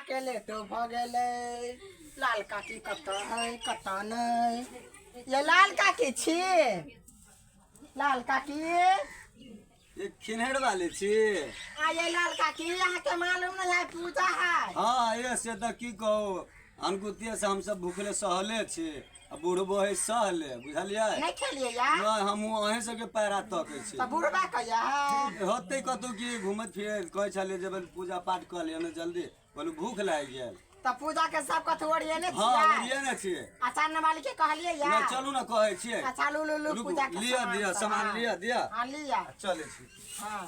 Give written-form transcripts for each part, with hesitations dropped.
के लेटो भऽ गेलै। लाल काकी कतऽ है, कतऽ नहि? ये लाल काकी छी? लाल काकी। ये खिन्हर वाले छी? आ ये लाल काकी, अहाँके मालूम नहीं है पूजा है? हाँ, ये से तऽ की कहू, अनगुतिये से हमसब भूखले सहले छी आ बुढ़बो है सहले, बुझलियै? नहीं खेलिए या? नहि, हमहूँ अहीं सबके पैरा तकै छी। तऽ बुढ़बा कहिया है? होतै कतौ की घुमैत फिरैत। कहै छलियै जेबै पूजा पाठ कऽ लिअ ने जल्दी, कहलू भूख लागि गेल। तऽ पूजा के सब कथु ओरियेने हाँ। छियै? ओरियेने छियै। अच्छा, वाली के कहलियै या? नहि, चलू ने, कहै छियै। अच्छा, लू लू लू। रुकू, पूजा के लिअ सामान दिअ सब, सामान। हाँ। लिअ दिअ। हाँ, लिअ। चलै छी। हाँ,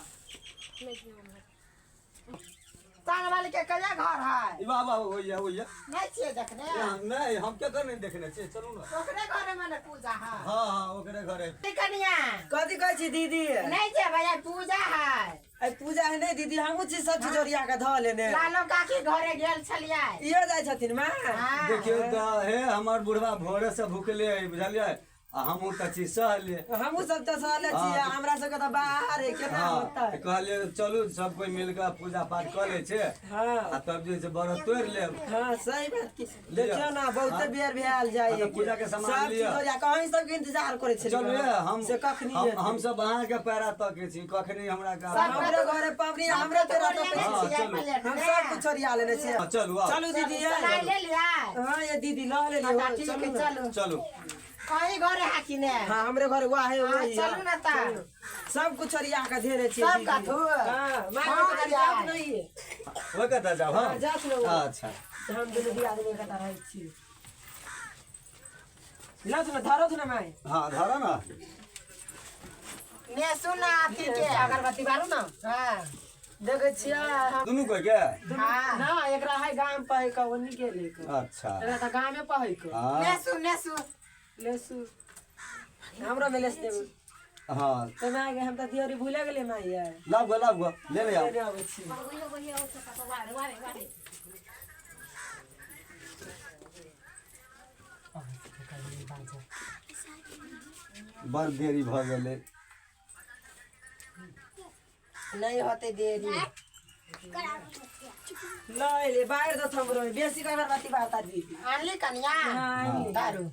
चान वाली के कहिया घर है? ई बाबा, होइया होइया। नहीं छियै देखने? नहि, हम केकर नहि देखने छियै, चलू ने। ओकरे घरे में ने पूजा है? हाँ हाँ, ओकरे घरे। कनिया। कथी कहै छी दीदी? नहीं जेबै, आइ पूजा है। आइ पूजा है? नहि दीदी, हमहूँ छी सब चीज ओरिया कऽ धऽ लेने। लालो काकी घरे गेल छलियै। इहो जाइ छथिन माँ? हाँ। देखियौ तऽ हे, हमर बुढ़वा भोरे से भूखले है, बुझलियै? आ हमहूँ तऽ छी सहले। हमहूँ सब तऽ सहले छी। हाँ। हमरा सबके तऽ बाहर है, केना हाँ। होतै? कहलियै चलू, सब कोइ मिल कऽ पूजा पाठ कऽ लै छै हाँ। आ तब जे छै व्रत तोड़ि लेब। हाँ, सही बात की। देखियौ ने, बहुते बेर भेल जाइ। हाँ, तऽ पूजा के सामान सब चीज लिअ। ओरिया कऽ अहीं सबके इंतजार करै छलियै। चलू ये, हम से कखनी हम एतै? हम सब अहाँके पैरा तकै छी, कखनी हमरा सब हमरे घरे पबनी, हमरे पेरा तकै हाँ, छी। चलू। हम सब कुछ ओरिया लेने छियै। हाँ, चलू आउ। चलू दीदी ये। सलाइ ले लियै? हाँ ये दीदी, लऽ लेलियै। अच्छा, ठीक है, चलू ने। चलू। चलू। कहीं घरे है कि ने? हाँ, हमरे घरे वह है। हाँ, वही है। चलू ना तऽ। सब कुछ ओरिया के धेने छियै सब दीदी। कथू? हाँ, माय हाँ, के कनी यार। जात नहीं है। ओहि कतऽ जाउ? हाँ, हम जात ने वो। अच्छा। हम दुनू दियादनी कतऽ रहै छी। लऽ तू ने, धरो तू ने माय। हाँ, धरऽ ने। ने सुन ना, अथी के अगरबत्ती बारू ना। हाँ। देखै छियै हम। दुनू कोइ के? हाँ। ना, एकरा है गाम पर है कऽ, ओनी गेलै कऽ। अच्छा। एकरा तऽ गामे पर है कऽ। हाँ। ने सुन, ने सुन। लेसु हमरो में लेस देबू। हाँ। तऽ माय गे, हम तऽ दियोरी भूले गेलियै माय ये। लाब गो, लाब गो, ले ले आउ। लेने आबै छी। बड़ देरी भऽ गेलै। नहीं होते देरी। ल एले, बाहर दो हमरो बेसी के अगरबत्ती बारता दीदी। आनली कनिया? हाँ। दारू।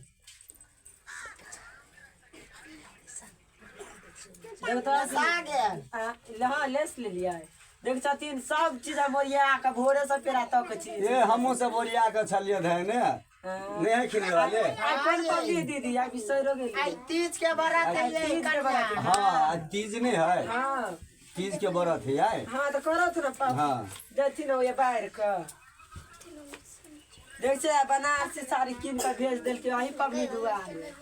देख तो। आ गेल। हाँ, लेस लेलियै। देख छथिन, सब चीज हम ओरिया कऽ भोरे से पेरा तक छी। ए, हमहूँ सब ओरिया कऽ छलियै धयने। नहि है खिले वाले? आइ कोन पबनी दीदी? आइ बिसैरो गेलियै। आइ तीज के व्रत है ये। तीज के व्रत कनिया। है। हाँ, आज तीज नहीं है? हाँ। तीज के व्रत है आइ। हाँ, तऽ करत ने पाप। हाँ। देथिन ओए बाहर कऽ। देख छै, बनारसी साड़ी कीन कऽ भेज देलकै अही पबनी दुआरे।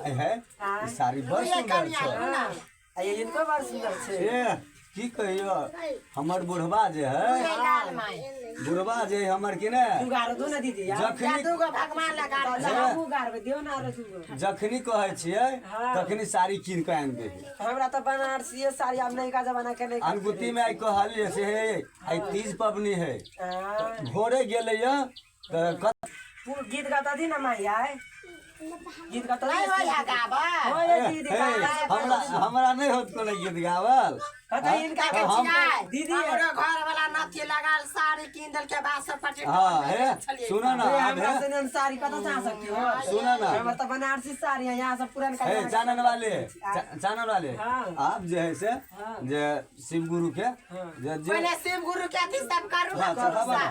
आइ है। हाँ। ई साड़ी बड़ ये सुंदर कनिया छै। लू ना। आ ये हिनको बड़ सुंदर छै। ए, की कहियो, हमर बुढ़वा जे है, ये लाल माई। बुढ़वा जे है हमर की ने। दू गारो दू ने दीदी यार। या जखनी दूगो भगवान लगा तऽ दे। हमहूँ गारबै, दियौ ने आरो दूगो। जखनी कहै छियै हाँ। तखनी साड़ी कीन कऽ आनि दे है। हमरा तऽ बनारसीए साड़ी, आब नयका जमाना के नहि। अनगुती में आइ कहलियै से हे, आइ तीज पबनी है। हाँ। भोरे गेलै तऽ गीत गाता दी ना माई, आय गीत गाता। नहीं हो या गाबा? हो ये दीदी। हे, गाता। हमरा हमरा नहि होत कोनो गीत गावल। कतऽ हिनका के हम- छियै? दीदी। हमरो घर वाला नथी लगाल साड़ी कीन देलकै बासपट्टी। हाँ, हे सुनो ना। हे, आब हमरा हे से ने साड़ी कतऽ से आ सकती हो? सुनो ना। हमर तऽ बनारसी साड़ी है, यहाँ सब पुरनका हे, जमाना के। चानन वाले, चानन वाले। हाँ। आप जे है से हाँ। जे शिव गुरु के हाँ। जे जे पहिले शिव गुरु के अथी सब करू ना। हाँ, चढ़ाबा ना।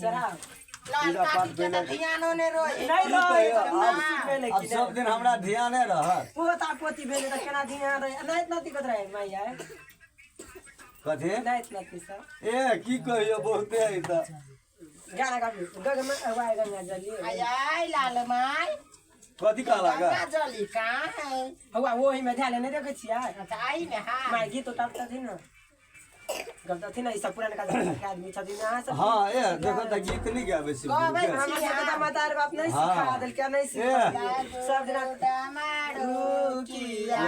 चढ़ाओ। लाल पूजा पाठ काकी के तऽ पहिले- ध्यानो नहि रहे। नहि की रहै कहियौ, तऽ आब बनारसी भेलै आब कि सब नहि? दिन हमरा ध्याने रहत। पोता पोती भेलै तऽ केना ध्यान रहै? नहि इतना दिक्कत रहै माई आइ। कथी? नहि इतना पैसा। ए, की कहियौ, बहुते है तऽ। गाना गाबी गंगा वाय गंगा जली। आय आय लाल माय। कथी कहला गा? गंगा जली कहाँ है? हौआ ओही में ध्यान नहि देखै छियै। अच्छा, आई ने। हाँ। माय गीत उतारतथिन ने, गबतथिन ने, ई सब पुरनका जमाना के आदमी छथिन अहाँ सब। हाँ, ए देखो तऽ गीत नहि गाबै शिव गुरु गबै के। हमरा सबके तऽ मतार बाप नहि हाँ। सिखा देलकै, नहि सिखा सब दिना। डमरुकिया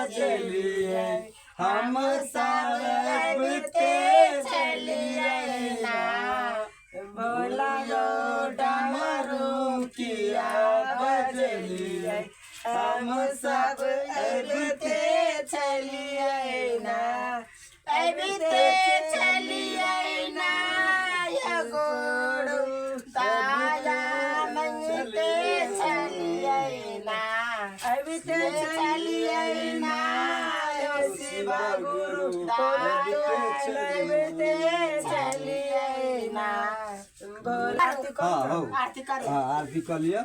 बजलियै, हम सब अबिते छलियै ना। भोला गो डमरुकिया बजलियै, हम सब अबिते छलियै ना, अबिते छलियै ना, एगो लबिते चलिए ना। आरती हाँ हौ। आरती करू। हाँ, आरती कऽ लिअ।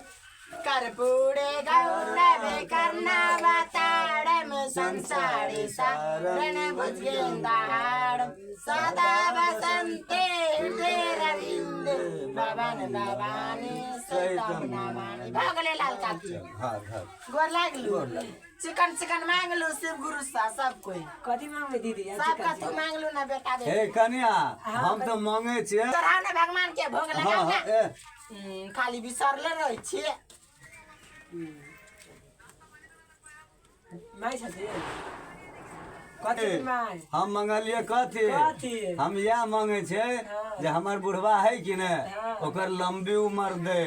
कर्पूरे गौरवे कर्णावतारम संसारी सारण भुजगेन्द्रहारम सदा वसन्ते हृदय रविन्द्र भवन भवानी सहितं नमामि। भऽ गेलै लाल काकी। हाँ हाँ। गोर लागलू। चिकन चिकन मांगलू शिव गुरु सा सब कोई। कथी मांगबै दीदी? सब कथू मांगलू ना बेटा हे बेटी। कनिया, हम तऽ मांगै छियै। चढ़ाउ ने भगवान के भोग हाँ लगाउ हाँ ने। ए खाली बिसरले रहै छियै। माय छथिन कथी माय? हम मंगलियै कथी? कथी? हम इएह मांगै छियै हाँ। जे हमर बुढ़वा है कि ने, हाँ। ओकर लंबी उम्र दे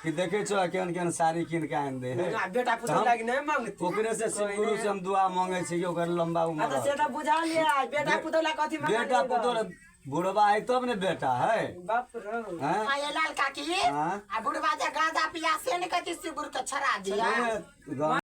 कि देखै छौ केहन केहन साड़ी कीन के आनि दे है। ना, बेटा पुतहु हम- लागि नहि मांगती। ओकरे से शिव गुरु से हम दुआ मांगे छी कि ओकर लंबा हाँ उम्र तऽ से रहतै। तऽ बुझलियै, बेटा पुतहु ला कथी मांगलियै? बेटा पुतोह बुढ़वा है तब ने बेटा है। बाप रौ। हैं? आ ये लाल काकी, हाँ? आ बुढ़वा जे गांजा पिया से ने कथी शिव गुरु के छड़ा दिया। ए,